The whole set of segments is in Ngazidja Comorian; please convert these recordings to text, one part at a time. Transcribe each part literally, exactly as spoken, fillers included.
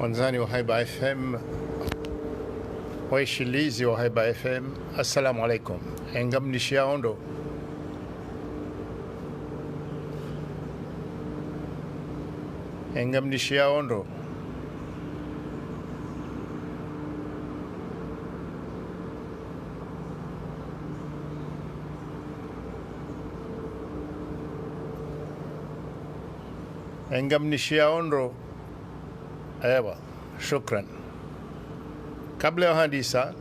Wandzani wa Haiba F M, waishilizi wa Haiba F M, assalamu alaikum. Engamnishiyao ndro. Engamnishiyao ndro. Engamnishiyao ndro. Ewa, shukran. Kabla ya handisa,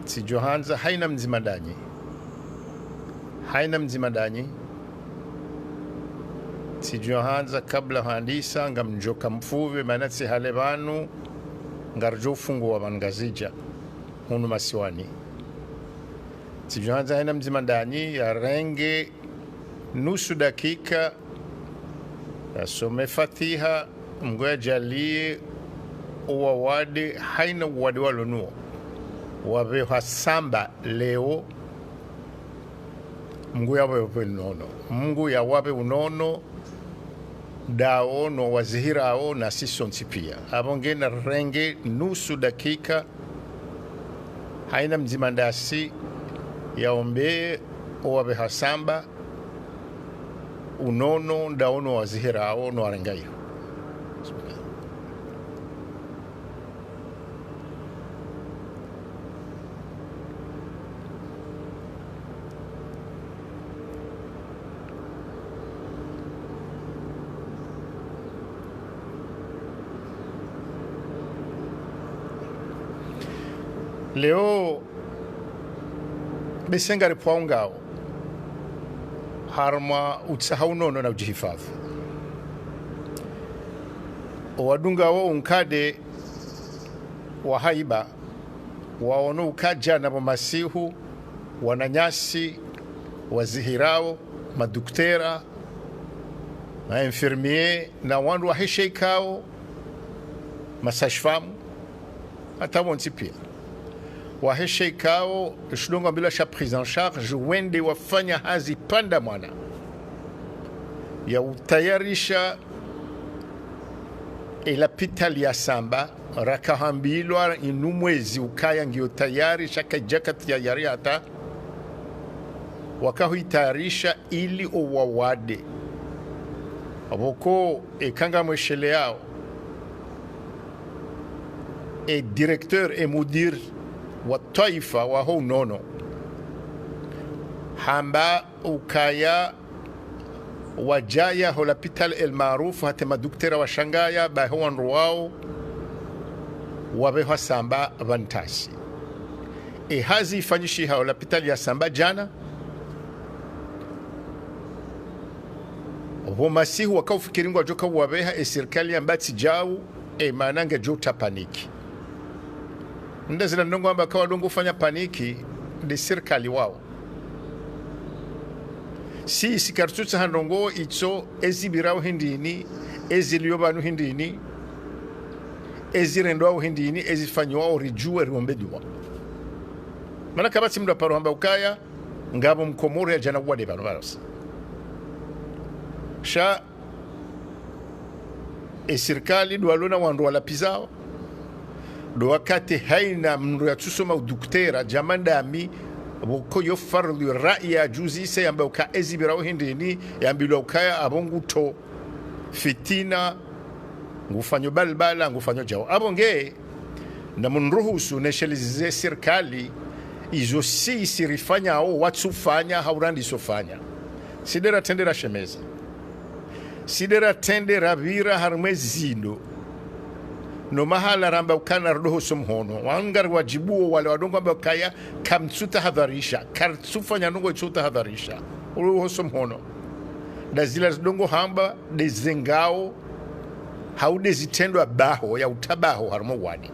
tsidjo handza haina mdzima ndanyi. Haina mdzima ndanyi. Tsidjo handza kabla handisa, ngamdjoka mpvuvi, mana tsi hale pvanu, ngaridjo ufunguwa pvanu Ngazidja, hunu masiwani. Tsidjo handza haina mdzima ndanyi, yarenge nusu dakika, yasome Fatiha, Mngu yadjaliye owawade, haina uwade walo nuwo. Wapvehwa samba leo, Mngu yawapve unono. Mngu yawapve unono, ndawo no wazihirawo na sisi sontsi piya. Apvo nge narenge nusu dakika, haina mdzima ndasi, yaombe owapvehwa samba, unono, ndawo no wazihirawo, no warenga iyo. Leo, bese ngaripvwao ngawo, harumwa utsaha unono na udjihifadhwi. Owadungawo unkade wa Haiba, waono uka djana pvo masihu, wananyasi, wazihirawo, maduktera, ma infirmier, na wandru waheshe ikao, ma sage-femme, hata wontsi piya. Waheshe ikao, shidongo ambilwa sha prise en charge, wende wafanya hazi pvanda mwana ya utayarisha elapitali ya Samba, rakahambilwa inu mwezi ukaya ngiyo tayari, sha kaidjaka tayari hata, wakahuitayarisha ili owawade. Apvo ko eka ngamwesheleyao, e directeur, e mudir wa twaifa waho unono, hamba ukaya wadjaya ho lapitali El Maarouf, hata maduktera washangaya, baho wandru wawo wapvehwa samba pvantasi. E hazi ifanyishiha ho lapitali ya Samba djana, pvo masihu wakaufikiri ngwadjoka uwapveha, e sirikali yamba tsi djau, e mana ngedjo uta paniki. Nda zila ndrongo amba kawadongo ufanya paniki, nde sirikali wawo. Si, si karitsutsaha ndrongo itso, ezipvirao hindrini, eziliyo pvanu hindrini, ezirendwao hindrini, ezifanyiwao ridjuwe riombe duwa. Mana kapvatsi mndru aparo hamba ukaya, ngapvo mkomori yadjana uwade pvanu pvalosi. Sha, e sirikali ndo walona wandru walapvizao, ndo wakati haina mndru yatsusoma uduktera, djama ndami, pvoko yo fardhu rai yadjuzise yamba uka ezipvirao hindrini, yambilwa ukaya apvo nguto fitina, ngufanyo balbala, ngufanyo djau. Apvo nge, na munruhusu nesheleze sirikali, izo si, si rifanyao, watsufanya, hau randisofanya. Si nde ratrende rashemeza. Si nde ratrende rapvira harumwa ezindo. No mahala ramba ukana rudohoso mhono. Wangari wadjibuo wale wadongo amba ukaya kamtsutahadharisha. Kartsufanya ndrongo itsutahadharisha. Uruhoso mhono. Nda zila zidongo hamba, nde zengao, hau nde zitrendwa baho, ya utabaho harumwa uwade.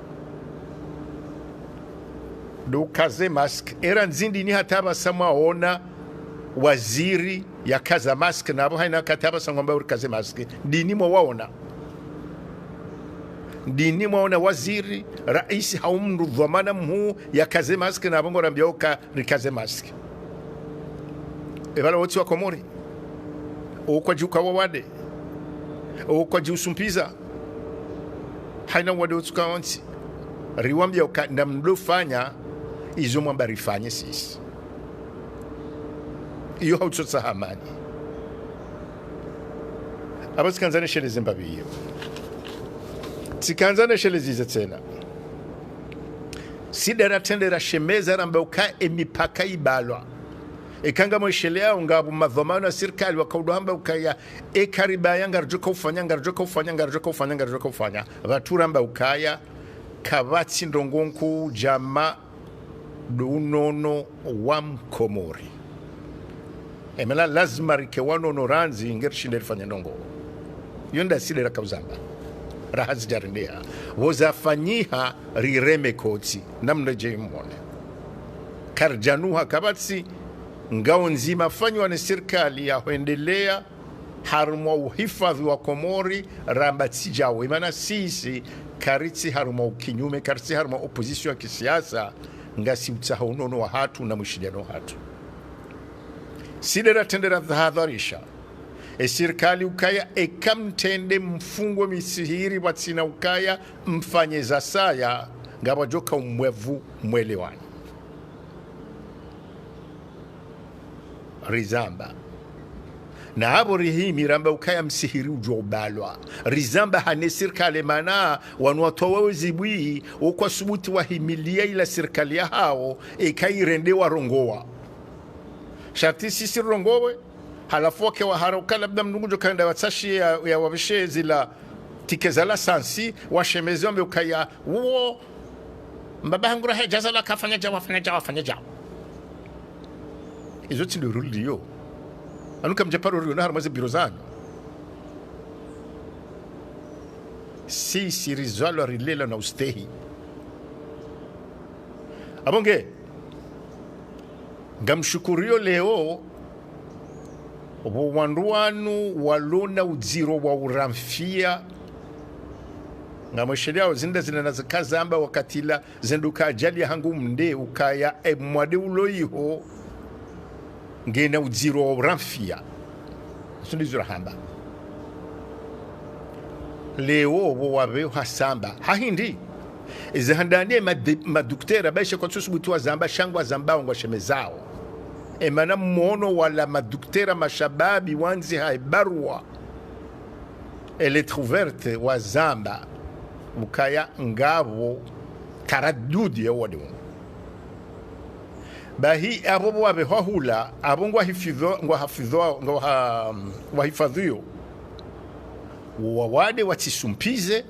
Ndo ukaze mask. Era ndzindrini hata pvasa mwaona waziri yakaza mask, na apvo haina kata pvasa ngwamba urikaze mask. Ndrini mwawaona? Ndrini mwaona waziri, raisi hau mndru dhwamana mhuu yakaze mask, na apvo ngorambia uka rikaze mask? Epvala wotsi wa Komori. Okwadji uka wawade. Okwadji usumpviza. Hayina wade utsuka wontsi. Riwambia uka nda mdofanya izo mwamba rifanye sisi. Iyo hautsotsaha amani. Apvo tsikandza nesheleze mbapvi iyo. Tsikandza nesheleze ize tsena. Side ratrende rashemeza ramba uka emipaka ibalwa. Eka ngamwesheleao ngapvo madhwamana ya sirikali wakaudjo hamba ukaya eka ribaya ngaridjo kaufanya, ngaridjo kaufanya, ngaridjo kaufanya, ngaridjo kaufanya. Pvatsu ramba ukaya kapvatsi ndrongoo nkuu djama ndo unono wa mkomori. Emana lazima rike wanono randzi nge rishinde rifanye ndrongoo. Iyo nda side rakauzamba. Raha zidjarendeha. Pvo zafanyiha rireme kotsi. Namredjei mwone. Karidjanuha kapvatsi ngao ndzima fanywa ne sirikali ya hwendelea harumwa uhifadhwi wa Komori ramba tsi djao. Emana sisi karitsi harumwa ukinyume, karitsi harumwa opposition ya kisiasa, ngasi utsaha unono wahatru na mwishiliano hatru. Side ratrende ratahadharisha esirikali ukaya eka mtrende mfungwe misihiri pvatsina ukaya mfanye zasaya ngapvwadjoka umwevu mwelewani. Rizamba. Na apvo rihimi ramba ukaya msihiri udjo ubalwa. Rizamba hane sirikali mana wanu watowa wezibwi, wo kwasubuti wahimilia ila sirikali yahao, eka irende warongowa. Sharti sisi rirongowe, halafu wake wahara uka labda mndru ngudjo kaenda watsashi ya, ya wapvishe zila tike za lasansi, washemeze wambe ukaya, uwo, mbaba hangu rahe djaza la kafanya djao, wafanya djao, wafanya djao. Izo tsi ndo rulio. Anu kamdja paro riona harumwa ze biro zanyu. Sisi rizalwa rilelwa na ustehi. Apvo nge, ngamshukurio leo, pvo wandru wanu walona udziro wa uramfia, ngamwesheleao zinda zina nazikazamba wakati la zendro ka ajali ya hangu mnde ukaya emwade ulo iho ngena udziro wa uramfia. Izo ndizo rahamba. Leo pvo wapveho hasamba. Hahindi. Eze handani emade-, maduktera, baishe kwatsusubuti wazamba, sha ngwazambao ngwashemezao. Emana mwono wala maduktera mashababi wandzi ha ebarua. E lettre ouverte wazamba. Ukaya ngapvo taradudi ya wade unu. Bahi apvo pvo wapvehwa hula, apvo ngwahifidhwa, ngwahafidhwa, ngwaha-, ngwahifadhwio. Wawade watsisumpize,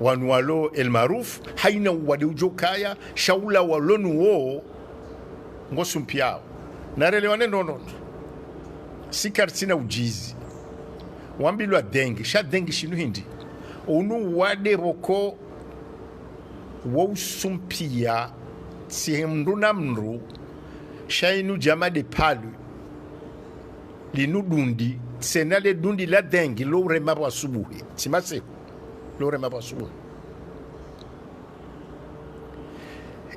wanu walo El Maarouf, hayina uwade udjo kaya, sha ula walo nuwo, ngosumpiao. Narelewane nono. Si karitsina udjizi. Wambilwa dengue, sha dengue shinu hindi. Unu uwade pvoko wo usumpia, tsi he mndru na mndru, sha inu djama de palu. Linu dundi, tsena le dundi la dengue lo urema pvo asubuhi. Tsi masihu, lo urema pvo asubuhi.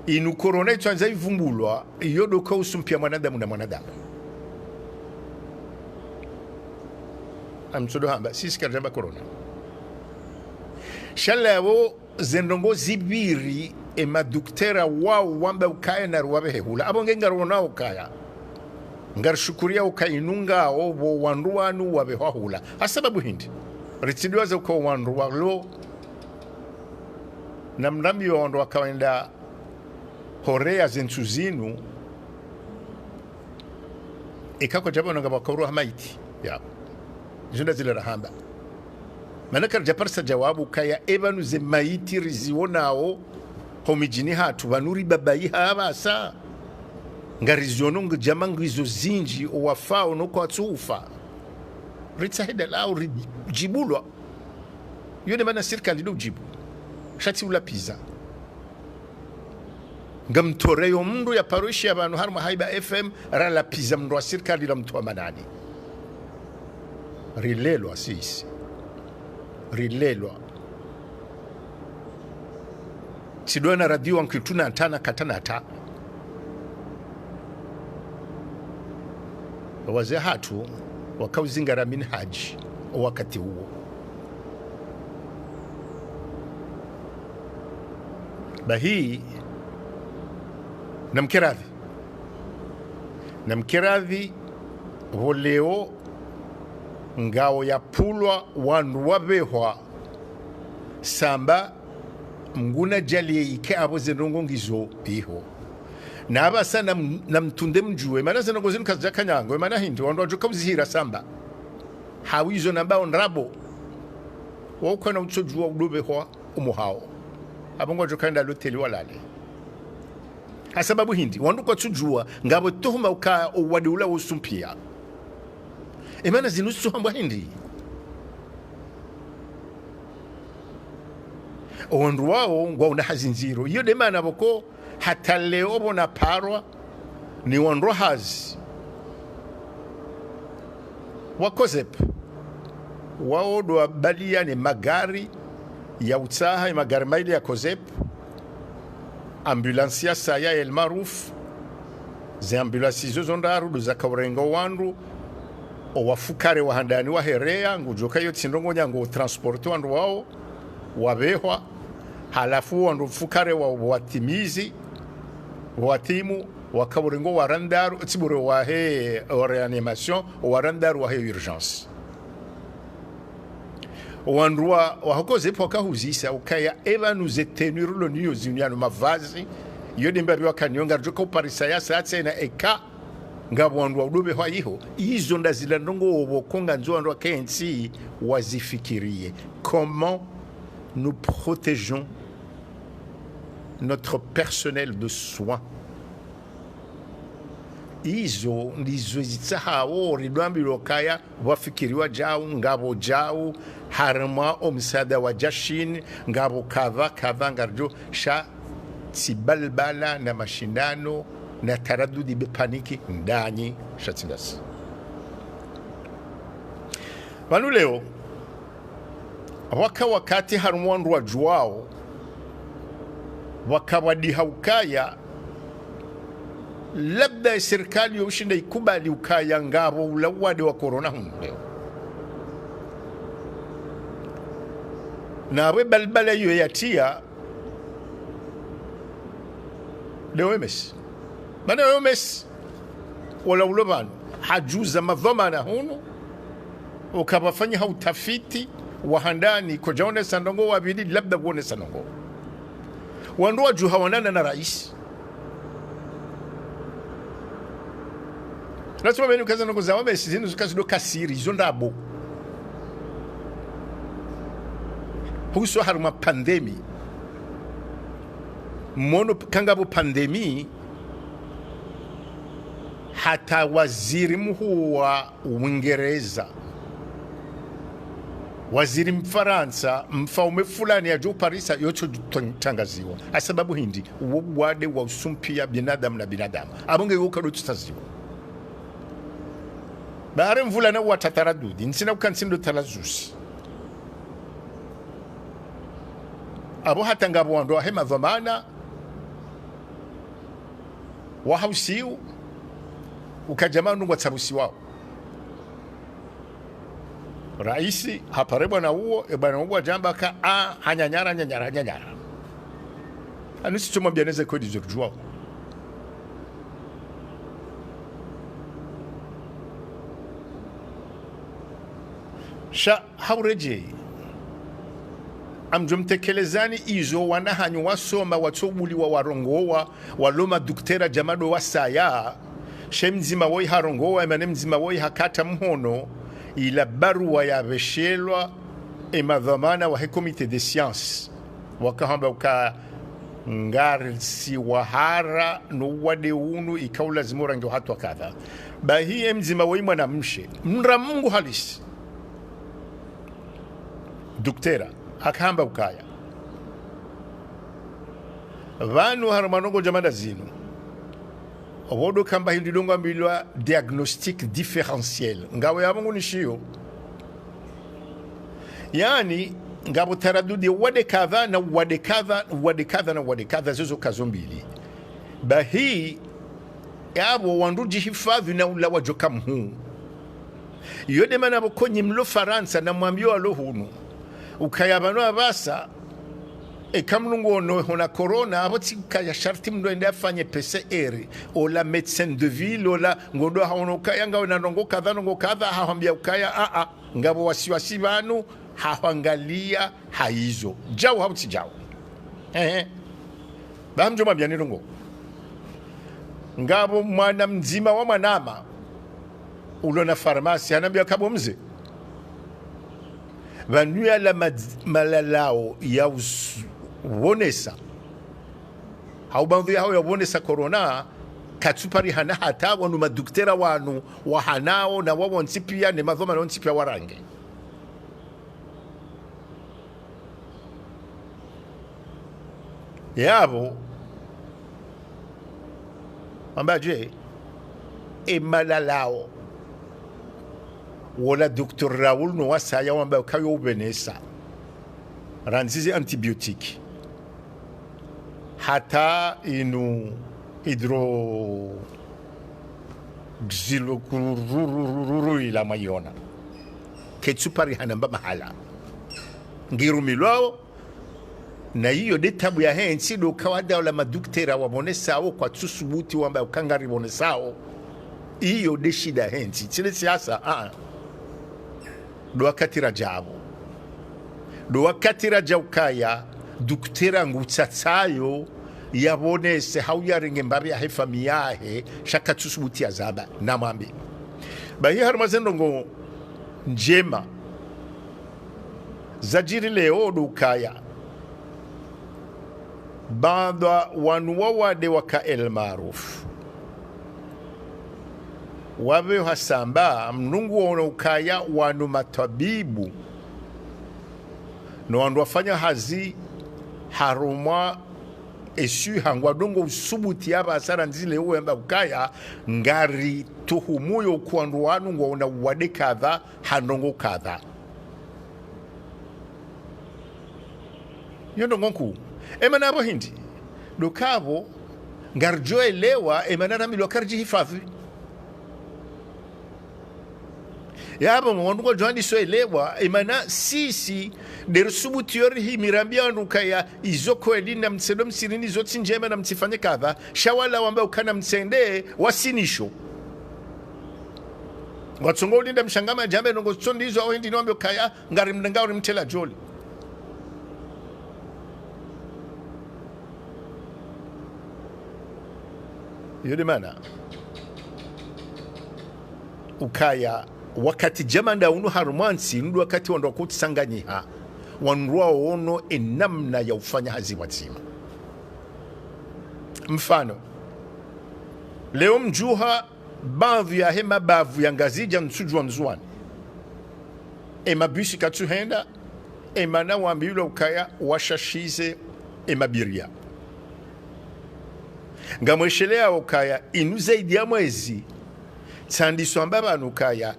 Inu corona itsoandza ivumbulwa, iyo ndo ka usumpia mwanadamu na mwanadamu. Amtsodo hamba, sisi karidjamba corona. Sha leo, zendrongoo zipviri, emaduktera wao wamba ukaya nari wapvehe hula. Apvo nge ngaronao ukaya. Ngarishukuriao ukaya inu ngao pvo wandru wanu wapvehwa hula. Hasababu hindi. Ritsidiwaza uka wandru walo. Na mrambi wa wandru wakaenda horeya zentsu zinu. Eka kwadjapvo nanga pvakaurwa ha maiti. Ya. Izo nda zile rahamba. Mana karidjaparisa djawabu kaya epvanu ze maiti rizionao ho midjini hatru, pvanu ribabaiha apvasa. Ngariziono nge djama ngizo zindji, owafao no kwatsufa. Ritsahe dalao ridjibulwa. Iyo nde mana sirikali ndo udjibu. Sha tsi ulapviza. Ngamtoreyo mndru ya paroishi ya pvanu harumwa Haiba F M, ralapviza mndru wa sirikali la mndru wa manani. Rilelwa sisi. Rilelwa. Tsidona radio wa nkiltu na ntana katana ta. Wazee hatru, wakauzingara minhaji, wakati uwo. Bahi, namkeradhi. Namkeradhi, pvo leo, ngao yapvulwa wandru wabehwa, samba, Mngu nadjaaliye ike apvo ze ndrongoo ngizo iho. Na apvasa nam-, namtunde mdjuwe, mana ze ndrongoo zinu kazidja kanyango, mana hindri, wandru wadjoka uzihira samba. Hawizo nambao ndrabo. Waukana utsodjuwa udobehwa umo hao. Apvo ngwadjo kaenda loteli walale. Hasababu hindri, wandru kwatsudjuwa, ngapvo tuhuma uka owade ula wosumpia. Emana zinu zitsuhambwa hindri. Owandru wao ngwaona hazi ndziro. Iyo de mana pvoko hata leo pvo naparwa ni wandru hazi wa COSEP. Wao ndo wabaliya ne magari ya utsaha, ye magari maili ya COSEP, ambulance ya saya El Maarouf, ze ambulance izo zo ndraru ndo zaka urenga wandru, owafukare wa handani wahereya, ngudjoka iyo tsi ndrongoo nyango transporte wandru wao, wabehwa, halafu wandru fukare wa watimizi, watimu, waka urenga wa randaru, tsi bure wahe, o réanimation, wa randaru wahe urgence. Wandru wa, wa ho COSEP waka huzisa, ukaya epvanu ze tenue rulo niyo zinu yanu mavazi, iyo de mbapvi wakanayo ngaridjoka uparisa yasa tsena eka, ngapvo wandru wa udobehwa iho, izo nda zila ndrongoo pvoko ngandzo wandru waka entsi wazifikiriye. Comment nous protégeons notre personnel de soins ? Izo ndizo zitsahao ridjwambilwa ukaya pvwafikiriwa djau, ngapvo djau, harimwa omsaada wadja Chine, ngapvo kadha, kadha, ngaridjo, sha tsi balbala na mashindano, na taradudi be paniki, ndanyi, sha tsi ndasi. Pvanu leo, pvwaka wakati harimwa wandru wadjuwao, pvwaka pvwadiha ukaya, labda ye sirikali yo ushinda ikubali ukaya ngapvo ula uwade wa corona hunu leo. Na apvo ye balbala iyo yatiya, de OMS. Mana OMS, ola ulo pvanu, hadjuza madhwamana hunu, uka pvwafanyiha utafiti wa handani, kwadjaonesa ndrongoo wapvili, labda pvwaonesa ndrongoo. Wandru wadjuha wonana na raisi. Lazima meni ukaza ndrongoo za OMS zinu zika zido kasiri, izo ndrabo. Huso harimwa pandémie. Mono kangapvo pandémie, hata waziri mhuu wa Uingereza, waziri Mfarantsa, mfaume fulani yadjo uparisa, yotso tangaziwa. Hasababu hindri, uwo uwade wa usumpia binadamu na binadamu. Apvo nge iwo kado tsutaziwa. Bahari mvula na uwata taradudi, ntsina uka ntsindo talazusi. Apvo hata ngapvo wandru wahe madhwamana, wahausiu, uka djamanu ngwatsabusiwao. Raisi, hapare bwana uwo, e bwana uwo hadjamba ka, a, hanyanyara, hanyanyara, hanyanyara. Anu sitsomwambia neze kweli zo ridjuwao. Sha, hauredjeyi. Ngamdjo mtekelezani izo wana hanyu wasoma, watsobuliwa warongowa, walo maduktera djamado wasaya, she mdzima woyi harongowa, emana mdzima woyi hakata mhono, ila baruwa yapveshelwa, emadhwamana wahe comité de science. Wakahamba uka ngarisi wahara no uwade unu ika ulazimu urange hatwa kadha. Bahi emdzima woyi mwanamshe, mdra Mungu halisi. Duktera, hakahamba ukaya. Pvanu harumwa ndrongoo djamada zinu. Opvo ndo kamba hindri ndrongoo ambilwa diagnostic différentiel. Ngawe ya Mungu nishiyo. Yaani, ngapvo taradudi wade kadha na wade kadha, wade kadha na wade kadha, zozo kazo mbili. Bahi, yapvo wandru djihifadhwi na ula wadjoka mhuu. Iyo de mana pvoko nyi mlo Farantsa na mwambio walo hunu. Ukaya pvanu apvasa, Eka mndru nguono huna corona, apvo tsi ukaya sharti mndru ende afanye P C R, ola médecin de ville, ola ngondo haono ukaya ngawe na ndrongo kadha, ndrongo kadha, hahwambia ukaya, a, a, ngapvo wasiwasi pvanu, hahwangalia, haizo. Djau hau tsi djau. Ehe. Ba mdjo mwambia ni ndrongo. Ngapvo mwana mdzima wa mwanama, ulo na farmasi, hanambia ukaya bo mze. Pvanu yala madz-, malalao ya us-, wonesa. Hau pvandru ya hau ya wonesa corona, katsuparihana hata wanu maduktera wanu, wahanao na wawo ntsi pia, ne madhwamana wo ntsi pia warange. Yapvo, wamba dje, e malalao, wola docteur Raoul no wasaya wamba kayo ubenesa. Randzi ze antibiotique. Hata inu hydro-, xylo-, kurururururu ila mwayona. Ketsuparihana mba mahala. Ngirumilwao, na iyo nde tabu yahe ntsi ndo ukaya daula maduktera wamonesao kwatsusubuti wamba ukaya ngarimonesao. Iyo nde shida yahe ntsi. Tsi le siasa, a. Ndo wakati radja apvo. Ndo wakati radja ukaya, duktera ngutsatsayo, yamonese, hau yarenge mbapvi yahe famiyi yahe, sha katsusubuti yazamba, namwambe. Bahi harumwa ze ndrongo ndjema, zadjiri leo ndo ukaya. Baadhwi wanu wawade waka El Maarouf. Wapve hasamba, mndru nguono ukaya wanu matwabibu. No wandru wafanya hazi harumwa eswiha ngwadjo ngo usubuti yapvasa randzi leo wamba ukaya ngarituhumuyo ukaya wandru wanu ngwaona uwade kadha, ha ndrongo kadha. Yo ndrongo nkuu. Emana apvo hindri. Ndo ukaya apvo, ngaridjo elewa, emana rambilwa karidjihifadhwi. Yapvo, wandru ngwadjo handiso elewa, emana sisi, nde risubuti yo rihimi rambia wandru ukaya, izo kweli namtsende msirini, izo tsi ndjema namtsifanye kadha, sha wala wamba ukaya namtsende, wasinisho. Ngwatsongo ulinda mshangama djambe ndrongo tso ndizo au hindri niwambe ukaya, ngarimnanga urimtela djoli. Iyo nde mana. Ukaya, wakati djamanda unu harumwa ntsi, ndo wakati wandru wakotsanganyiha. Wandru waono enamna ya ufanya hazi pvwadzima. Mfano, leo mdjuha baadhwi yahe mabavu ya Ngazidja ntsudjuwa Ndzuwani. Emabisi katsuhenda, emana wambilwa ukaya washashize emabiria. Ngamweshelea ukaya inu zaidi ya mwezi, tsandiso amba pvanu ukaya,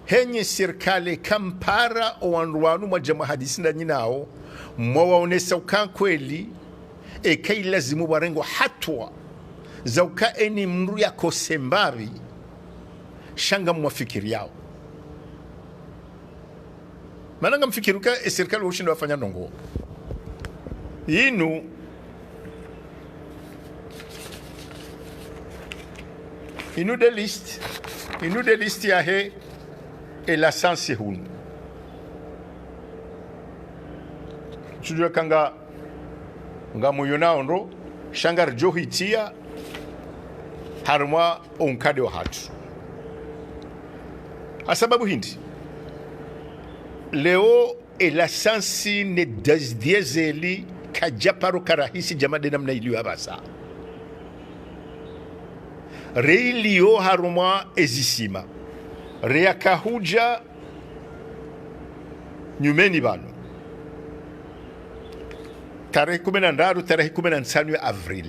henyi sirikali kampara owandru wanu mwadja mwahadisi ndanyi nao, mwawaonesa ukaya kweli, eka ilazimu pvarengwa hatua za ukaya eni mndru yakose mbapvi, sha ngamwafikiriao. Mana ngamfikiri ukaya esirikali woshinda wafanya ndrongo. Inu, inu nde liste, inu nde liste yahe, elasansi hunu. Tsudjuwa kanga ngamuyonao ndro, sha ngaridjo hitiya, harumwa onkade wahatru. Hasababu hindri. Leo elasansi ne daz-, diesel kadja paro karahisi djamanda namna iliyo apvasa. Re iliyo harumwa ezisima. Re yakahudja nyumeni pvanu. Tarehi kume na ndraru, tarehi kume na ntsanu ya avril.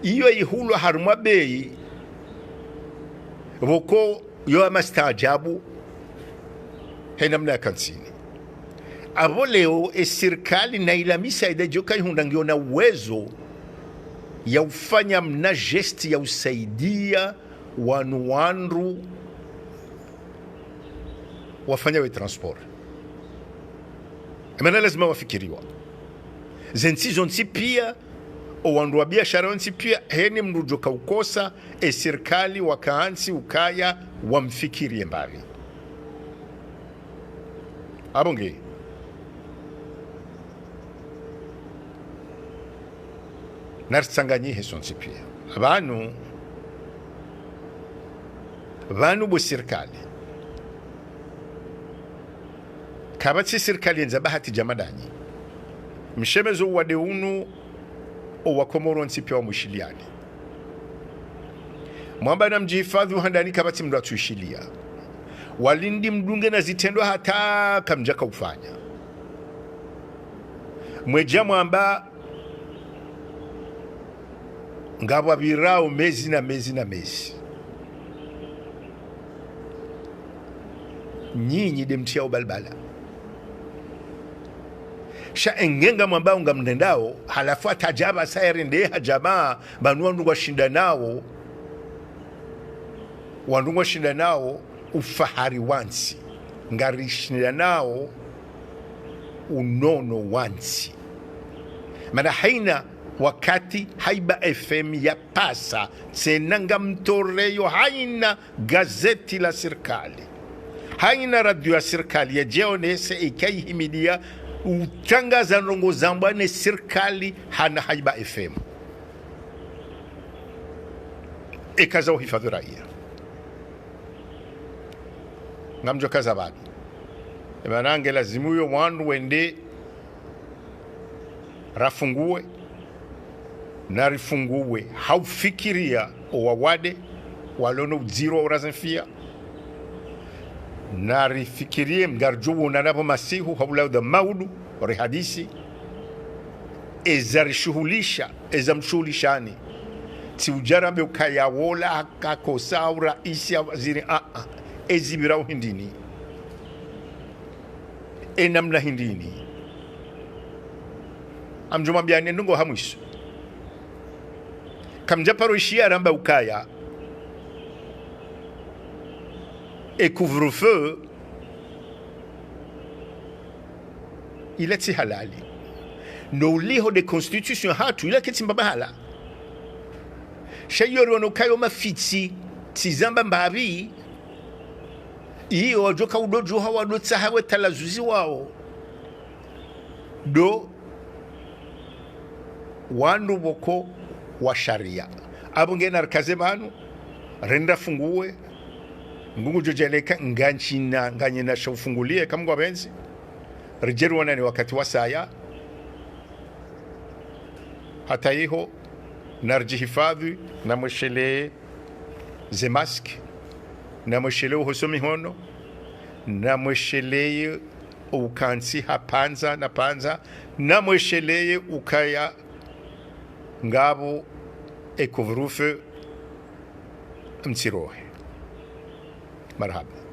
Iyo ihulwa harumwa bei, pvoko yo amastaajabu, he namna ya kantsini. Apvo leo, esirikali na ila misaada djoka ihundra ngiyo na uwezo ya ufanya mna geste ya usaidia wanu wandru wafanya we transport. Emana lazima wafikiriwa. ze ntsi zontsi pia, o wandru wa biashara wontsi pia, heni mndru djo kaukosa, e sirikali wakantsi ukaya wamfikiriye mbapvi. Apvo nge. Naritsanganyihe sontsi pia. Pvanu, pvanu bo sirikali. Kapvatsi sirikali yendza bahati dja madanyi. Mshemezo uwade unu, o Wakomoro wontsi pia wamwishiliyani. Mwamba namdjihifadhwi handani kapvatsi mndru atsuishiliya. Walindi mdunge na zitrendwa hata kamdjaka ufanya. Mwedja mwamba ngapvo pvirao mezi na mezi na mezi. Nyinyi de mtriyao balbala. Sha enge ngamwambao ngamrendao, halafu hata djapvasa yarende ha djamaa, pvanu wandru ngwashindanao, wandru ngwashindanao ufahari wa ntsi, ngarishindanao unono wa ntsi. Mana haina wakati Haiba F M yapasa, tsena ngamtoreyo haina gazeti la sirikali, haina radio ya sirikali yadje yaonese ika ihimidiya utrangaza ndrongoo zambwa ne sirikali hana Haiba F M. Eka za uhifadhwi raiya. Ngamdjo kaza pvanu. Emana nge lazimu yo wandru wende rafunguwe, narifunguwe ha ufikiriya o wawade walo no udziro wa urazenfiya. Narifikiriye ngaridjo wonana pvo masihu ha ulawa da maudu, rihadisi eza rishuhulisha, eza mshuhulishani. Tsi udja rambe ukaya wola hakakosa uraisi ya waziri, a, a. Ezi pvirao hindrini. E namna hindrini. Ngamdjo mwambiyani ndrongoo ha mwiso. Kamdja paro ishiya ramba ukaya e couvre-feu ila tsi halali. No uliho de constitution hatru ila ketsi mbapvi hala. Sha iyo riono ukaya o mafitsi, tsi zamba mbapvi, iyo wadjo ka udodjo ha wadotsaha we talazuzi wao. Do wandru pvoko wa shariya. Apvo nge narikaze pvanu, rende rafunguwe, Mngu ngudjo djaleka, ngantsina, nganyina sha ufunguliye, eka Mngu apvendze. Ridje riwonane wakati wasaya. Hata iho, naridjihifadhwi, namwesheleye ze masque, namwesheleye uhoso mihono, namwesheleye ukantsi ha pvandza na pvandza, namwesheleye ukaya ngapvo e couvre-feu, mtsirohe. Marahaba.